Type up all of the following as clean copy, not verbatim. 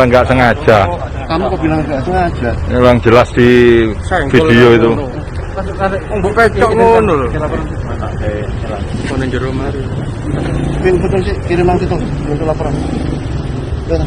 Bilang nggak sengaja. Kamu kok bilang nggak sengaja? Memang jelas di video itu. Mbok pecok ngono lho. Kono jero mari. Pin foto sih, kirim nang situ untuk laporan. Udah.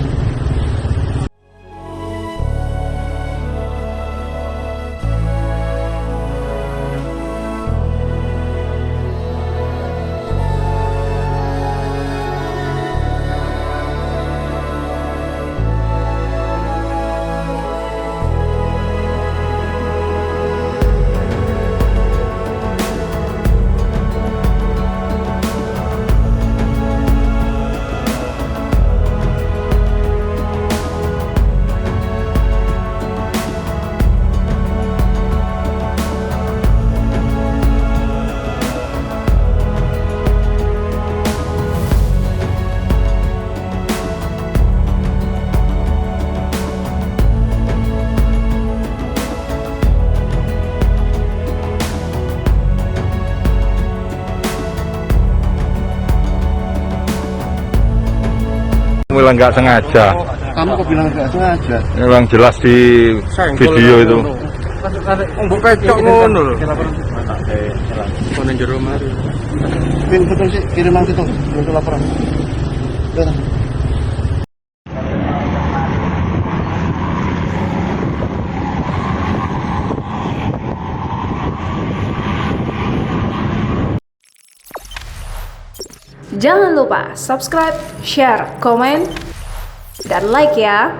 Bilang nggak sengaja. Kamu kok bilang nggak sengaja? Memang jelas di video itu. Mbok pecok ngono lho. Kono jero mari. Pin foto sih, kirim nang situ untuk laporan. Udah. Jangan lupa subscribe, share, komen, dan like ya.